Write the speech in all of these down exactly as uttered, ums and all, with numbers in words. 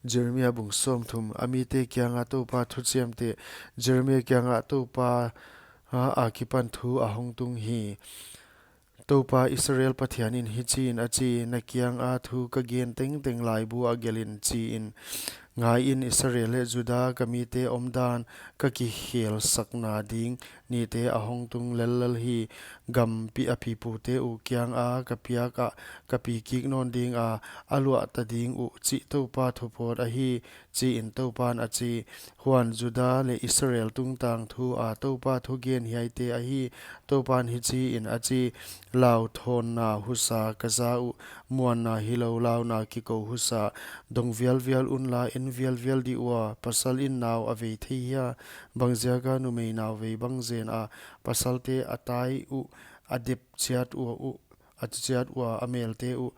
Jeremia bung sawmthum. A mite kianga Toupa thuchiamteh. Jeremia kianga Toupa a, a kipan thu a hong tung hi. Toupa Israel Pathianin hichiin a chi: Na kianga thu ka gen tengteng laibu ah gelh in, chiin. Ngaiin, Israel leh Juda ka mite omdan ka kihelsakna ding nite a hong tung lellel hi. Gam pi a pipute uh kianga ka piak ah ka pi kik nawn dinga, a luah ta ding uh, chih Toupa thupawt ahi, chiin Toupan a chi. Huan Juda leh Israel tungtang thu a Toupa thugen hiaite ahi. Toupan hichiin a chi: Lauthawnna husa ka za uh, muanna hilou launa kikou husa. Dong vialvial unla, en vialvial dih ua, pasal in nau a vei thei hia? Bangziaka numei nau vei bang zen a, pasalte a tai uh, a dep chiat ua uh, a chiat ua, a melte uh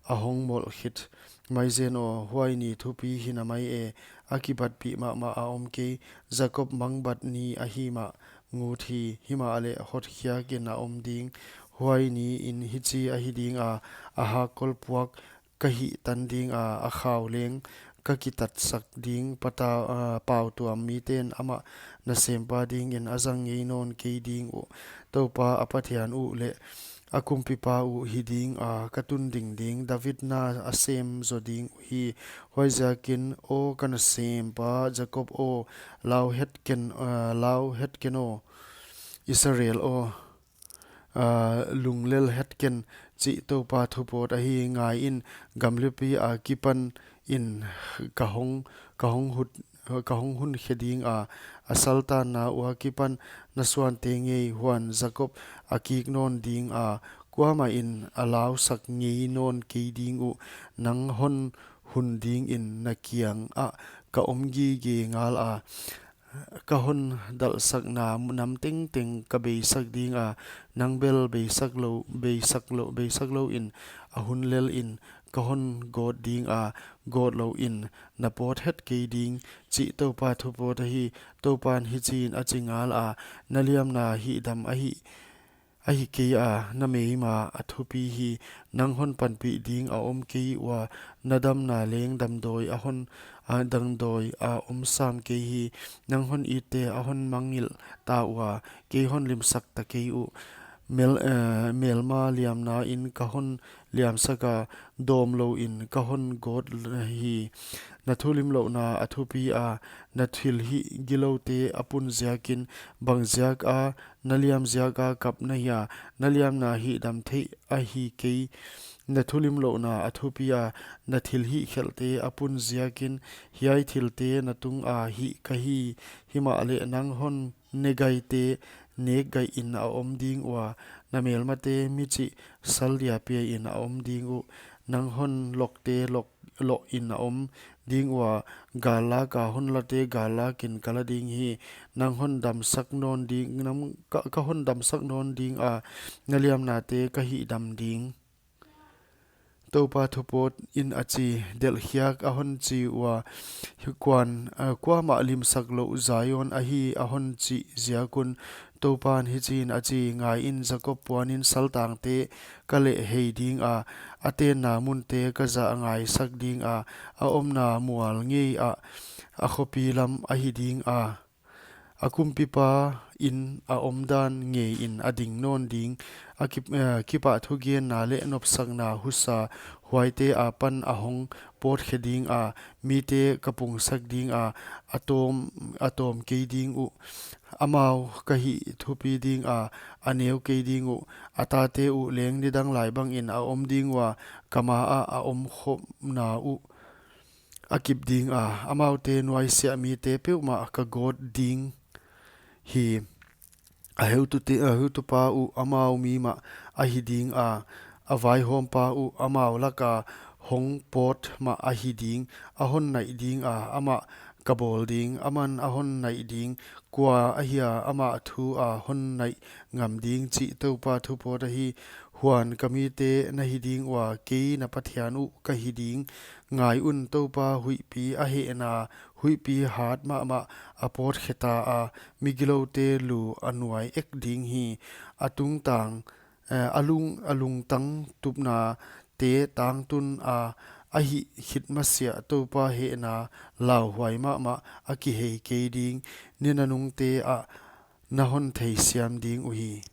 a hong molh khit mai zen aw? Huai ni thupi hi na mai e, a kibatpih mahmah a om kei. Jakob mangbat ni ahi mah ngut hi, himahleh hotkhiakin a om ding. Huai niin hichi ahi dinga, a hakkol puak ka hihtan dinga, a khau leng ka kitatsak ding. Pata, a, pautuam miten amah nasempa dingin a zang ngei nawn kei ding uh. Toupa a Pathian uh leh a kumpipa uh hi dinga, ka tun ding ding, David na a sem zo ding uhi. Huaiziakin, aw ka nasempa Jakob aw, lau het ken, a, lau het ken aw, Israel aw, a, lunglel het ken, chih Toupa thupawt ahi. Ngaiin, gamlipi a kipan in ka hong, ka hong hut, ka hong hun khe dinga, a saltanna ua kipan na suante ngei. Huan Jakob a kik nawn dinga, kuamah in a lausak ngei nawn kei ding uh. Nang hon hun dingin na kiangah ka om gige ngala, ka hon dalhsakna nam tengteng ka beisak dinga, nang bel beisak lou, beisak lou, beisak louin a hun lelin ka hon gawt dinga, gawt louin na pawt het kei ding, chih Toupa thupawt ahi. Toupan hichiin a chi ngala, na liamna hihdam ahi, ahi kei a, na meima a thupi hi. Nang hon panpih ding a om kei ua, na damna leng damdawi a hon, a, damdawi a om sam kei hi. Nang hon itte a hon mangngilh ta ua, kei hon limsak ta kei uh. Mel, eh, melma liamnain ka hon liamsaka, dawm louin ka hon gawt hi. Na thulimlouhna a thupi a, na thilhih giloute a pun ziakin. Bangziaka na liam ziaka kap na hia? Na liamna hihdam theih ahi kei. Na thulimlouhna a thupi a, na thilhih khelhte a pun ziakin. Hiai thilte na tunga hih ka hi. Himahleh nang hon negaite nekgaihin a om ding ua, na melmate michih saldia piain a om ding uh. Nang hon lokte lok, lohin a om ding ua, gallaka hon late gallakin ka la ding hi. Nang hon damsak nawn ding, nang ka, ka hon damsak nawn dinga, na liamnate ka hihdam ding. Toupa thupawtin a chi. Delhkhiak a hon chi ua, kuan, a, kuamah limsak louh Zion ahi, a hon chih ziak un. Toupan hichiin a chi: Ngaiin, Jakob puanin saltangte ka lehhei dinga, a tenna munte ka zahngaisak dinga, a omna mual ngeiah a khopi lam ahi dinga, a kumpipa in a omdan ngeiin a ding nawn ding. A kip-, eh, kipahthugenna leh nopsakna husa huaite apan a hong pawtkhe dinga, mite ka pungsak dinga, a tawm, a tawm kei ding uh. Amau ka hih thupi dinga, a neu kei ding uh. A tate uh leng nidang lai bangin a om ding ua, ka maah a omkhopna uh a kip dinga, amaute nuaisiah mite peuhmah ka gawt ding hi. A heutute, a heutupa uh amau mi mah ahi dinga, a vaihawmpa uh amau laka hong pawt mah ahi ding. A hon naih dinga, amah ka bawl ding, aman a hon naih ding. Kua ahia amah thu a hon naih ngam ding, chih Toupa thupawt ahi. Huan ka mite na hi ding ua, kei na Pathian uh ka hi ding. Ngai un, Toupa huihpi a hehna, huihpi hat mahmah a pawtkhe ta a, migiloute lu a nuai ek ding hi. A tungtang, eh, a lung, a lungtang tupnate tangtun a, a hihkhit masiah TOUPA hehna lauhuai mahmah a kihei kei ding, ni nanungte ah na hontheisiam ding uhi.